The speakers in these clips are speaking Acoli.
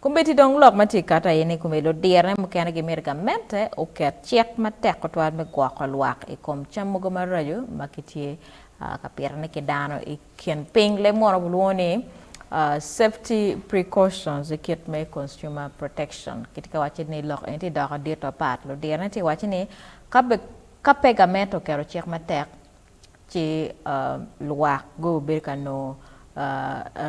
Kombeddi dong lok ma tye kato aye ni kome ludirne mukene gimito gamente oket cik matek tutwal me gwoko lwak i kom cam mogo maraco ma kitye ka pitone ki dano i kin piny. Leb munu gulwongo ni safety precautions i kit me consumer protection. Kitye ka wacce ni lok eni tye doko dit mapat. Ludirne tye ka wacce ni ka pe gamente oketo cik matek ci lwak gubedo ka nongo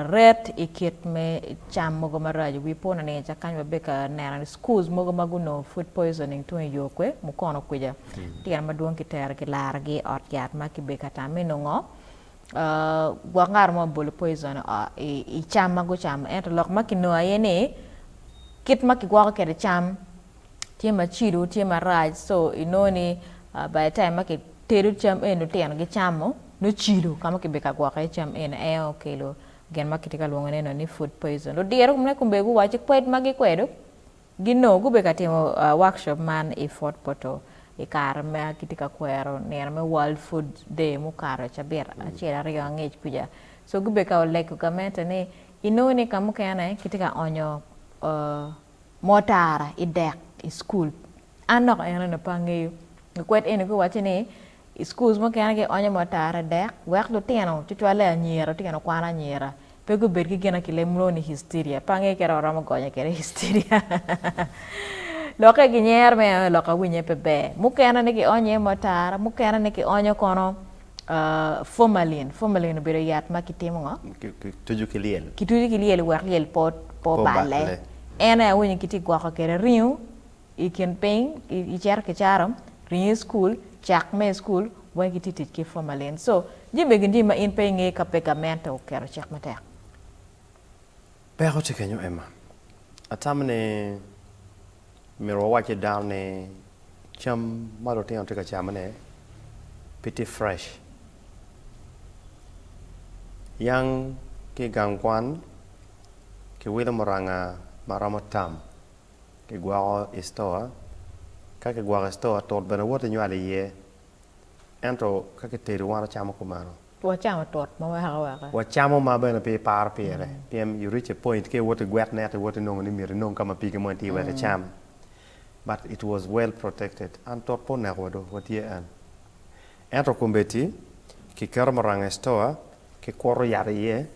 ret i kit me cam mogo maraco. Wi po ni ca kany wabedo ka neno ni schools mogo ma gunongo food poisoning tung i yo kwe mukono kwica tyen madwong kitero kilarogi i ot yat ma kibedo ka tamo ni nongo gwok ngat mo obolo poison i cam ma gucamo ento lok ma kinongo aye ni kit ma kigwoko kwede cam tye macilo tye marac so inongo ni by the time ma kitedo cam eni lutino gicamo nongo cilo ka ma kibedo ka gwoko iye cam eni aye okelo gin ma kitye ka lwongone ni food poison. Ludiro me kombeddi guwaco kwed ma gikwedo ginongo gubedo ka timo workshop man i Fort Portal i kare ma kitye ka kwero nino me World Food Day mukato cabit acel aryo angec kuca so gubedo ka lego gamente ni inongo ni ka mukene kitye ka onyo Motara i dek i cukul. An dok enoni pe angeyo. Lukwed eni guwacci ni i cukul mukene gionyo motara i dek wek lutino tutwalle anyira, lutino kwan anyira pe gubed ki gin ma kilwongo ni hysteria. Pe angeyo kit ma waromo gonyo kwede hysteria. Lokke ginyero me lok awinye pe ber. Mukene ni gionyo iye motara, mukene ni gionyo kono Formalin, formalin obedo yat ma kitimo ngo? Kitucu ki lyel. Kitucu ki lyel wek lyel pe oballe. En aye awinyo kitye gwoko kwede ringo i kin piny, icito kicaro ringo i cukul, cak me i cukul weng kitye tic ki formalin. So jami egi jami ma in pe ingeyo ka pe gamente oketo cik matek. Peko tye kenyo Emma. Atamo ni myero wawac ki dano ni cam ma lutino tye ka camone pe tye fresh. Yang ki i gang kwan kiwilo muranga ma romo tam kigwoko i store, ka kigwoko i store tut bene woto inywalo iye ento ka kitedo wan wacamo kumeno. Wacamo tut ma weko aweka. Wacamo ma bene pe iparo pire pien you reach a point ka iwoto igwet net iwoto inongo ni myero inong ka ma pige moni tye wek icam but it was well protected and tut pe oneko wa do watye en ento kombeddi kiketo muranga i store kikuto yat iye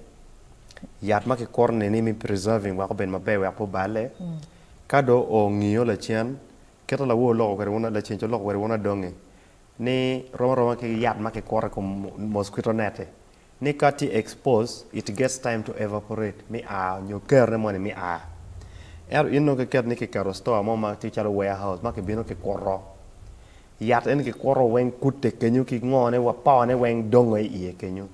yat ma kikuto ni ni me preserving wek obed maber wek pe oballe ka dong ongiyo lacen kite lawor oloko kwede wun lacen ca oloko kwede wun adongi ni rom aroma ki yat ma kikuto i kom mosquito net-ti, ni ka tye expose it gets time to evaporate mi a nyo kerone moni mi a. Ento in nongo kiketo ni kiketo store mo ma tye calo warehouse ma kibino kikuto yat eni kikuto weng kute kenyo ki ngone wa power ne weng dongo i iye kenyo.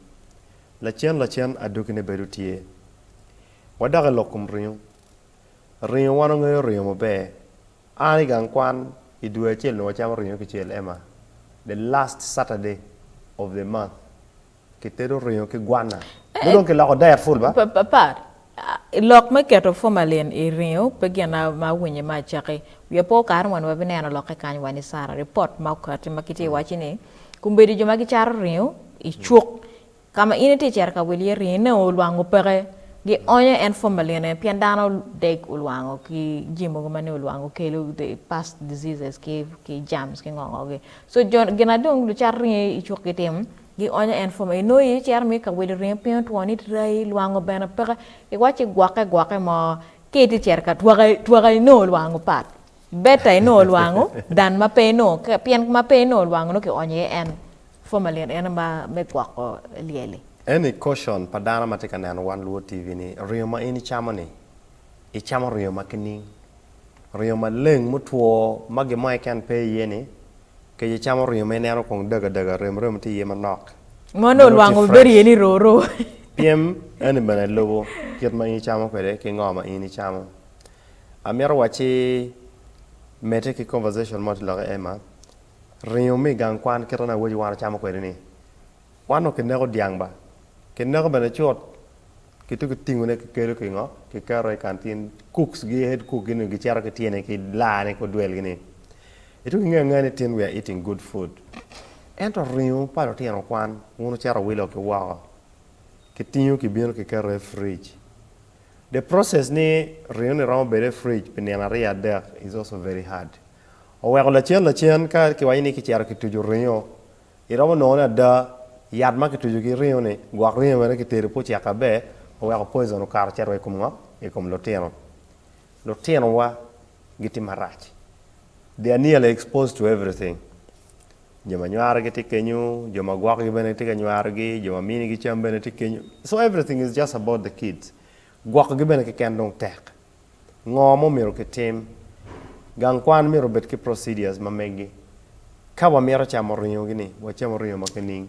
Lacen lacen adwogine bedo tye. Wadok i lok kom ringo. Ringo wan wangeyo ringo maber. An i gang kwan i dwe acel onongo wacamo ringo kicel Emma the last Saturday of the month kitedo ringo ki gwana nongo dong kiloko diet full ba. Pat. Lok me keto formalin i ringo pe gin ma awinye me acaki. Wiya pe okato wani wabineno lokke kany wani Sara report ma okati ma kitye waci ni kombeddi jo ma gicato ringo i cuk Ka ma in itye cito ka wil iye ringo inongo olwango peke, gionyo en formalin eni pien dano deg olwango ki jami mogo ma nongo olwango kelo the past diseases ki germs ki ngo ngo gi. So jo gin na dong lucat ringo i cuk gitimo gionyo en formalin inongo in icito mi ka wilo ringo piny otwo ni rai lwango bene peke iwacci gwokke gwokke mo ka itye cito ka twake twake inongo olwango pat better inongo olwango than ma pe inongo pien ma pe inongo olwango nongo kionyo iye en Formalin ene ma me gwoko lyel-li. Eni caution pa dano ma tye ka neno wan Luo TV ni ringo ma in icamo ni icamo ringo ma kining? Ringo maleng mutwo ma gin mo keken pe iye ni kec icamo ringo ma ineno kong daga daga remo remo tye iye manok Ma nongo meno tye lwango bedo iye fresh. ni roro. Pyem eni bene lubo kit ma in icamo kwede ki ngo ma in icamo. Amito wacci medde ki conversation mo tye lokke Emma Ringo me i gang kwan kite ma awobi wan wacamo kwede ni, wan onongo kineko dyang ba, kineko bene cut kituko tingone kikelo ki ngo, kiketo i kantin, cooks gi head cook gi ni gicito ki tyene ki laa-ne ki odwel gi ni, ituko ingeyo angeya ni tin we are eating good food. Ento ringo pa lutino kwan wun wucito wilo ki woko, kitingo kibino kiketo i fridge. The process ni ringo ni romo bedo i fridge pi nino ariyo adek is also very hard. Oweko lacen lacen ka kiwaco ni kicito kituco ringo, iromo nongo ni ada yat ma kituco ki ringo ni gwok ringo bene kitedo pe ocek aber oweko poison okato ocito wa i kom ngo? I kom lutino. Lutinowa gitye marac. They are nearly exposed to everything. Jo ma nywarogi tye kenyo, jo ma gwokogi bene tye ka nywarogi, jo ma minigi cam bene tye kenyo. So everything is just about the kids. Gwokogi bene keken dong tek. Ngo ma omyero kitim? Gang kwan myero obed ki procedures ma megi. Ka wamito camo ringogi-ni, wacamo ringo ma kining?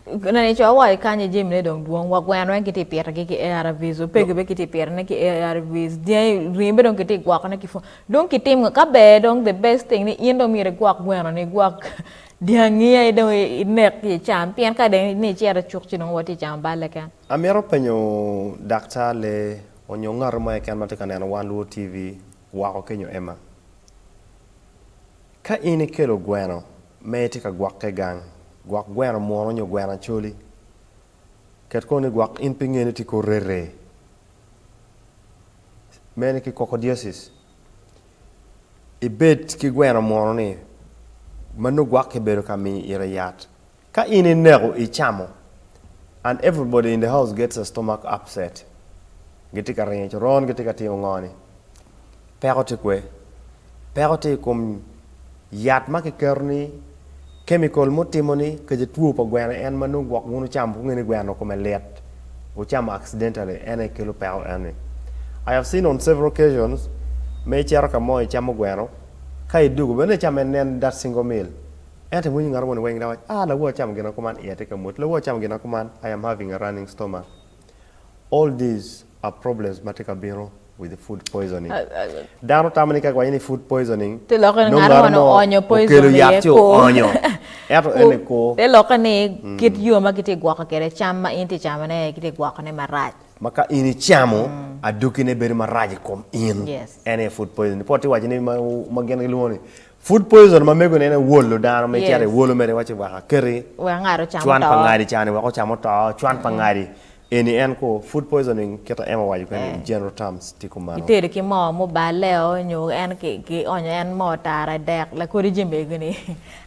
Neni co awaco kany jamine dong dwong wa gweno weng kitye pitogi ki ARVs, opego bene kitye pitone ki ARVs, dyangi ringo bene dong kitye gwokone ki pwony. Dong kitim ka ber dong the best thing ni in dong myero igwok gweno ni igwok dyangi aye dong inek ci icam pien ka dong ni icito icuk ci nongo watye camo bal keken. Amito penyo daktar lee onyo ngato mo keken ma tye ka neno wan luo TV woko kenyo Emma. Ka in ikelo gweno ma itye ka gwokke gang, gwok gweno munu nyo gweno acholi, ket kono ni gwok in pe ingeyo ni tye ki orere, meno ki coccidiosis, ibed ki gweno munu ni ma nongo gwok kibedo ka miyo ite yat. Ka in ineko icamo and everybody in the house gets a stomach upset, gitye ka ringo i coron, gitye ka timo ngo ni, peko tye kwe. Peko tye i kom yat ma kiketo ni, chemical mutimo ni, kece two pa gweno en ma nongo gwok wun wucamo pe wungeyo ni gweno kome lit, wucamo accidentally en aye kelo peko eni. I have seen on several occasions ma icito ka mo icamo gweno, ka idwogo bene icamo en nen that single meal. Ento iwinyo ngat moni weng dok waco, ah lawor acamo gin ma kuman iya tye ka mwot, lawor acamo gin ma kuman I am having a running stomach. All these are problems ma tye ka bino with the food poisoning. Dano tamo ni ka giwaco ni food poisoning, Te lokke ni nongo ngat ngat moni mo oonyo poison okelo iye yat ci kor. oonyo. Ento eni kor. Te lokke ni kit yo ma gitye ka gwoko kwede cam ma in itye ka camone gitye ka gwokone marac. Ma ka in icamo, adwogine bedo marac i kom in. Yes. En aye food poisoning. Pol tye waco ni ma gin gilwongo ni Food poison ma mego ni en aye wolo dano ma icito iwolo mere iwaci wek aketi Wek ngat ocam cwan pa oto. ngadi cani wek ocam oto cwan pa ngadi eni en ko food poisoning kita en wawaco kwede in general terms tye kumano. Itedo ki moo mubaleo nyo en ki onyo en moo tara i dek lakodi jami egi ni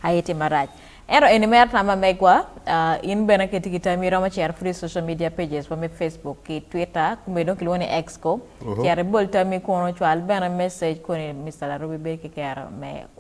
aye tye marac. Ento eni mere tam ma megwa in bene ka itye ki tammi iromo cito pud i social media pages wa me Facebook ki Twitter kome dong kilwongo ni X ko. Cit ibol tammi kunu cwal bene message koni Mister Larubi bedo ki kero me kwano.